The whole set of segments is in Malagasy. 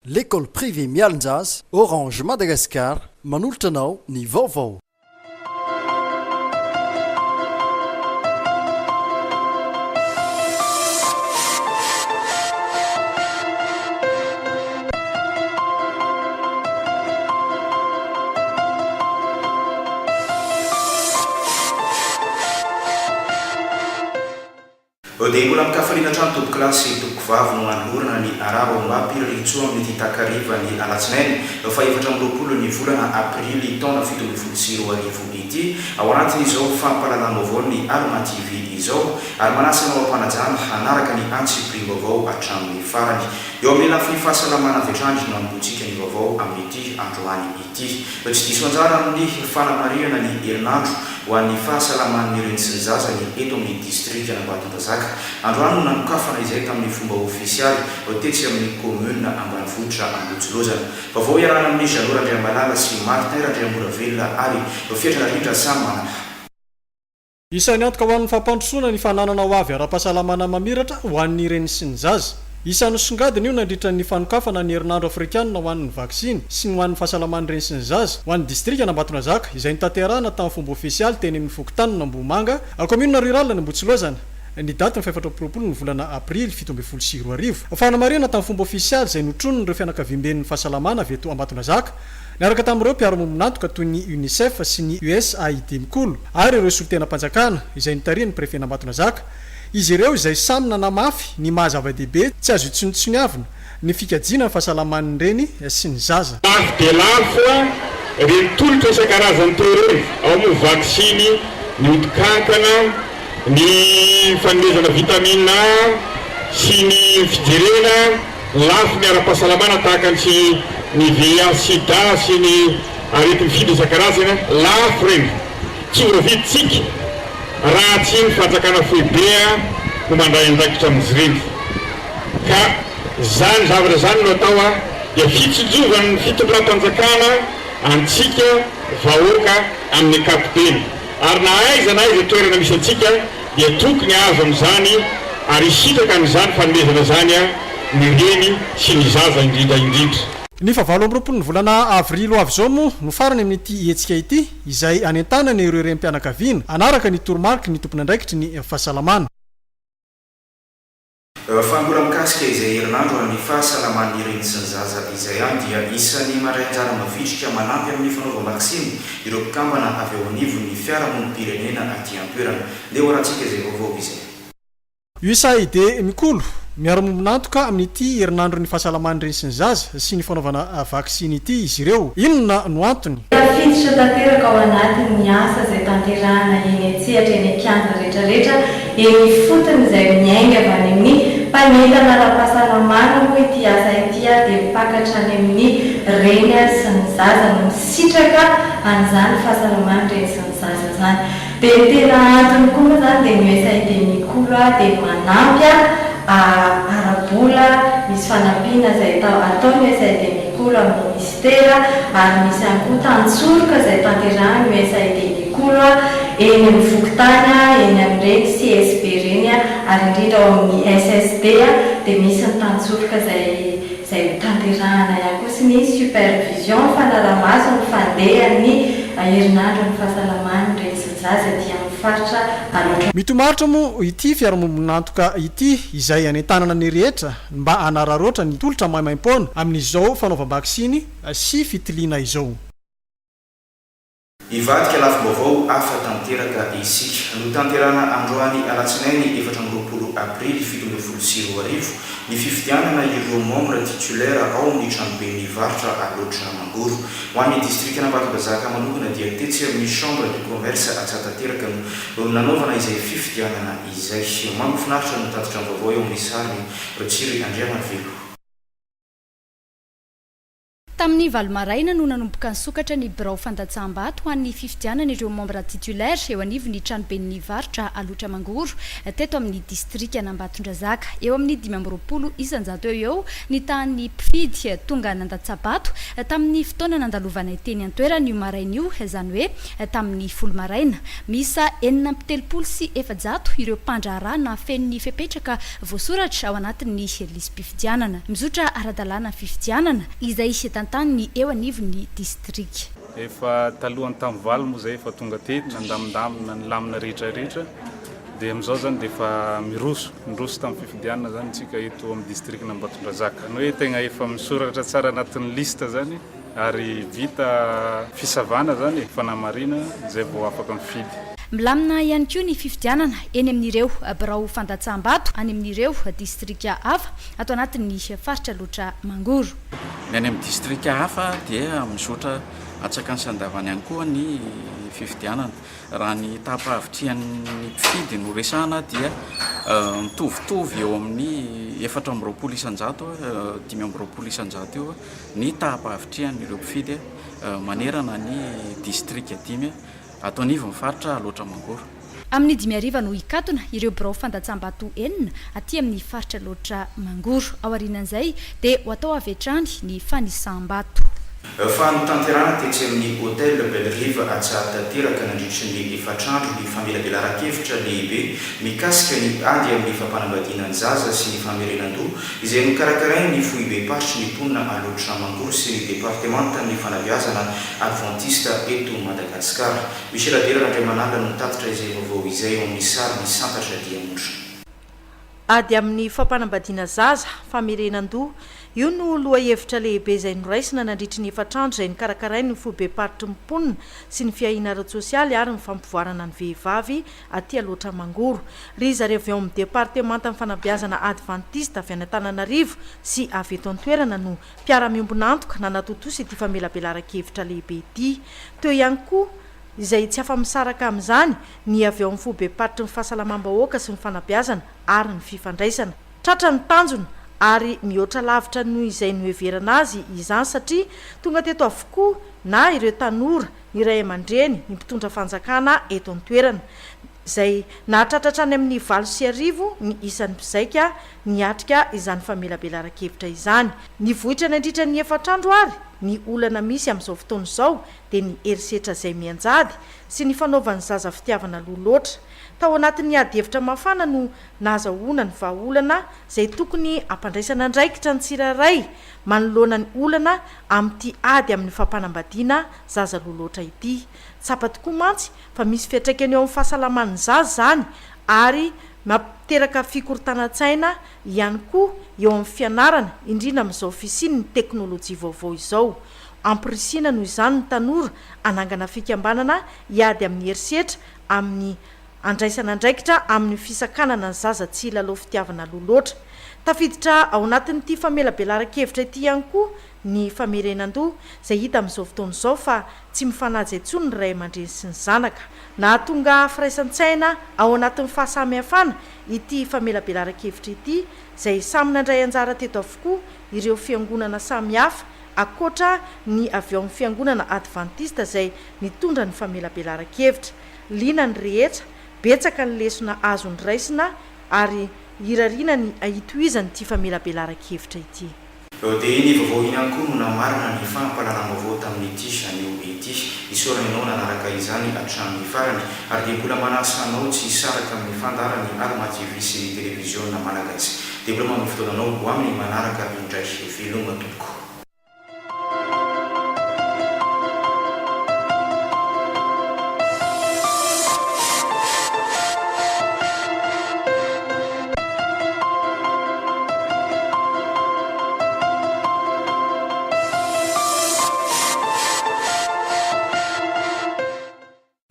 L'école privée Mialinjaza, Orange Madagascar, manolotra anao ny vaovao. Dia mbola amin-kafaliana hatrany tompokolahy sy tompokovavy no anolorana ny arahaba ombam-pirariantsoa amin'ity takarivan'ny alatsinainy faha 24 ny volana aprily taona 2017 ity ao anatin'izao fampahalalam-baovaon'ny Alma TV izao ary manasa anao am-panajana hanaraka ny antsipiriam-baovao hatramin'ny farany. Eo amin'ny lafiny fahasalamana avy hatrany no hanombohantsika ny vaovao amin'ity androany ity. Tsy diso anjara amin'ny fanamarihana ny herinandro ho an'ny fahasalaman'ny reny sy ny zaza ny eto amin'ny distrikan'Ambatondrazaka. Androany no nanokafana izay tamin'ny fomba ofisialy tetsy amin'ny kaominina ambanivohitra Ambohitsilozana. Vaovao iarahana amin'i Jeannot Randriamalala sy Martin Randriamoravelona ary Fetra Rindra Samimanana. Isan'ny antoka ho an'ny fampandrosoana ny fananana ho avy ara-pahasalamana mamiratra ho an'ny reny sy ny zaza. Isan'ny nisongadina io nandritra ny fanokafana ny herinandro afrikanina ho an'ny vaksiny sy ny ho an'ny fahasalaman'ny reny sy ny zaza ho an'ny distrikan'Ambatonazaka izay notanterahina tamin'ny fomba ofisialy teny amin'ny fokontanin'Ambohimanga, kaominina rurale Ambohitsilozana, ny datin'ny faha-24 ny volana aprily 2017. Fanamarihana tamin'ny fomba ofisialy izay notronin'ireo fianakaviamben'ny fahasalamana avy eto Ambatonazaka Niaraka tamin'ireo mpiara-mombon'antoka toy ny Unicef sy ny USAID Mikolo ary ireo solontenam-panjakana izay notarihin'ny Prefen'Ambatonazaka izy ireo izay samy nanamafy ny maha zava-dehibe tsy azo itsonitsoniavina ny fikajiana ny fahasalaman'ny reny sy ny zaza. Lafo dia lafo ireny tolotra isan-karazany teo ireny, ao moa vaksiny, ny ody kankana, ny fanomezana vitamine A sy ny fijerena. Lafiny ara-pahasalamana tahaka ny sy ny VIH sida sy ny areti-mifindra isan-karazany, lafo ireny. Tsy voavidintsika raha tsy ny fanjakana foibe no mandray andraikitra amin'izy ireny. Ka izany zavatra izany no atao dia fitsinjovan'ny fitondram-panjakana antsika vahoaka amin'ny ankapobeny. Ary na aiza na aiza toerana misy antsika dia tokony hahazo amin'izany ary hisitraka an'izany fanomezana izany ny reny sy ny zaza indrindra indrindra. Ny faha 28 ny volana avrily ho avy izao moa no farany amin'ity hetsika ity, izay hanentanana ireo renim-pianakaviana hanaraka ny toromariky ny tompon'andraikitry ny fahasalamana. Fa mbola mikasika izay herinandro an'ny fahasalaman'ny reny sy ny zaza izay ihany dia isan'ny mandray anjara mavitrika manampy amin'ny fanaovam-baksiny ireo mpikambana avy ao anivon'ny fiarahamonim-pirenena aty an-toerana. Ndeha hoarahantsika izay vaovao izay. USAID Mikolo, miara-mombon'antoka amin'ity herinandron'ny fahasalaman'ny reny sy ny zaza sy ny fanaovana vaksiny ity izy ireo. Inona no antony? Tafiditra tanteraka ao anatin'ny asa izay tanterahana eny an-tsehatra eny an-kianja rehetrarehetra eny ifotony izay miainga avy any amin'ny mpanentana ara-pahasalamana moa ity asa ity dia mipaka hatrany amin'ny reny sy ny zaza no misitraka an'izany fahasalaman'ny reny sy ny zaza izany. Dia ny tena antony koa moa izany dia ny USAID Mikolo dia manampy ara-bola, misy fanampiana izay ataon'ny USAID Mikolo amin'ny minisitera ary misy ihany koa tantsoroka izay tanterahin'ny USAID Mikolo eny amin'ny fokontany, eny amin'ireny CSB ireny ary indrindra ao amin'ny SSD dia misy ny tantsoroka izay izay ho tanterahana ihany koa sy ny supervision, fanarahamaso ny fandehan'ny herinandron'ny fahasalaman'ny reny sy ny zaza aty amin'ny faritra Alaotra. Mitohy-maharitra moa ity fiarahamonin'antoka ity izay anentanana ny rehetra mba hanararaotra ny tolotra maimaimpoana amin'izao fanaovam-baksiny sy fitiliana izao. Hivadika lafim-baovao hafa tanteraka isika. Notanterahana androany alatsinainy 24 aprily 2017 ny fifidianana ireo membre titulaire ao amin'ny tranoben'ny varotra Alaotra Mangoro. Ho an'ny distrikan'Ambatondrazaka manokana dia tetsy amin'ny chambre de commerce Antsahatateraka no nanaovana izay fifidianana izay. Mahafinaritra no tatitra ny vaovao eo amin'ny sarin'i Tsiry Andriamanivelo. Tamin'ny valo maraina no nanomboka nisokatra ny birao fandatsaham-bato ho an'ny fifidianana ireo membres titulaires eo anivon'ny tranoben'ny varotra Alotra Mangoro teto amin'ny distrikan'Ambatondrazaka. Eo amin'ny 25 isan-jato eo ho eo ny tahan'ny mpifidy tonga nandatsa-bato tamin'ny fotoana nandalovanay teny an-toerana io maraina io, izany hoe tamin'ny folo maraina. Miisa 436 ireo mpandraharaha nahafeno ny fepetra ka voasoratra ao anatin'ny lisi-pifidianana. Mizotra ara-dalàna ny fifidianana izay tantanin'ny eo anivon'ny distrika. Efa talohan'ny tamin'ny valo moa izay efa tonga teto, nandamindamina ny lamina rehetra rehetra dia amin'izao izany dia efa miroso, niroso tamin'ny fifidianana izany isika eto amin'ny distrikan'Ambatondrazaka. Ny hoe tegna efa misoratra tsara anatin'ny liste izany ary vita fisavana izany e, fanamarina izay vao afaka mifidy. Milamina ihany koa ny fifidianana eny amin'ireo birao fandatsaham-bato any amin'ireo distrika hafa ato anatin'ny faritra Alaotra Mangoro. Ny any amin'ny distrika hafa dia mizotra antsakany sy andavany ihany koa ny fifidianana. Raha ny taham-pahavitrihan'ny mpifidy no resahana dia mitovitovy eo amin'ny 24 isan-jato, 25 isan-jato eo ny taham-pahavitrihan'ireo mpifidy manerana ny distrika dimy ato anivon'ny faritra Alaotra Mangoro. Amin'ny dimy hariva no hikatona ireo birao fandatsaham-bato enina aty amin'ny faritra Alaotra Mangoro. Aorianan'izay dia ho atao avy hatrany ny fanisam-bato. Fanotanterahana tetsy amin'ny Hotel Belle Rive Antsahatateraka nandritry ny efatr'andro ny famelabelaran-kevitra lehibe mikasika ny ady amin'ny fampanambadiana ny zaza sy ny famerenan-doha izay nokarakarain'ny foibem-paritry ny mponina Alaotra Mangoro sy ny departemantan'ny fanabeazana Advantista eto Madagasikara. Michel Adela Randriamanala no mitatitra izay vaovao izay ao amin'ny sary ny Santatra Diamondra. Ady amin'ny fampanambadiana zaza, famerenan-doha. Io no lohahevitra lehibe izay noraisina nandritry ny efatr'andro izay nokarakarain'ny foibem-paritry ny mponina sy ny fiahiana ara-tsosialy ary ny fampivoarana ny vehivavy aty Alaotra Mangoro. Ry zareo avy ao amin'ny departemantan'ny fanabeazana advantista avy any Antananarivo sy avy eto an-toerana no Mpiara-miombon'antoka nanatontosa ity famelabelaran-kevitra lehibe ity. Teo ihany koa, izay tsy afa-misaraka amin'izany, ny avy ao amin'ny foibem-paritry ny fahasalamam-bahoaka sy ny fanabeazana ary ny fifandraisana. Tratra ny tanjona ary mihoatra lavitra noho izay noheverana azy izany satria tonga teto avokoa na ireo tanora, ny ray aman-dreny, ny mpitondra fanjakana eto an-toerana. Izay nahatratra hatrany amin'ny 1008 ny isan'ny mpizaika niatrika izany famelabelaran-kevitra izany. Nivoitra nandritra ny efatra andro ary ny olana misy amin'izao fotoana izao dia ny herisetra izay mianjady sy ny fanaovan'ny zaza fitiavana aloha loatra. Tao anatin'ny ady hevitra mafana no nahazahoana ny vahaolana izay tokony hampandraisana andraikitra ny tsirairay manoloana ny olana amin'ity ady amin'ny fampanambadiana zaza aloha loatra ity. Tsapa tokoa mantsy fa misy fiantraikany eo amin'ny fahasalaman'ny zaza izany ary mampiteraka fikorontanan-tsaina ihany koa eo amin'ny fianarana, indrindra amin'izao fisian'ny teknolojia vaovao izao. Ampirisihina noho izany ny tanora hanangana fikambanana hiady amin'ny herisetra amin'ny handraisana andraikitra amin'ny fisakanana ny zaza tsy hilalao fitiavana aloha loatra. Tafiditra ao anatin'ity famelabelaran-kevitra ity ihany koa ny famerenan-doha, izay hita amin'izao fotoana izao fa tsy mifanaja intsony ny ray aman-dreny sy ny zanaka. Nahatonga firaisan-tsaina ao anatin'ny fahasamihafana ity famelabelaran-kevitra ity, izay samy nandray anjara teto avokoa ireo fiangonana samihafa, ankoatra ny avy ao amin'ny fiangonana advantista izay nitondra ny famelabelaran-kevitra. Liana ny rehetra, betsaka ny lesona azo noraisina ary irariana ny hitohizan'ity famelabelaran-kevitra ity. Dia iny vaovao iny ihany koa no namarana ny fampahalalam-baovao tamin'ity anio ity. Isaorana ianao nanaraka izany hatramin'ny farany. Ary dia mbola manasa anao tsy hisaraka amin'ny fandaharan'ny Alma TV sy ny Televiziona Malagasy. Dia mbola manome fotoana anao ho amin'ny manaraka indray. Veloma tompoko.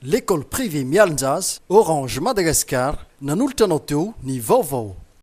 L'école privée Mialinjaza, Orange Madagascar, nanolotra anao teo ny vaovao.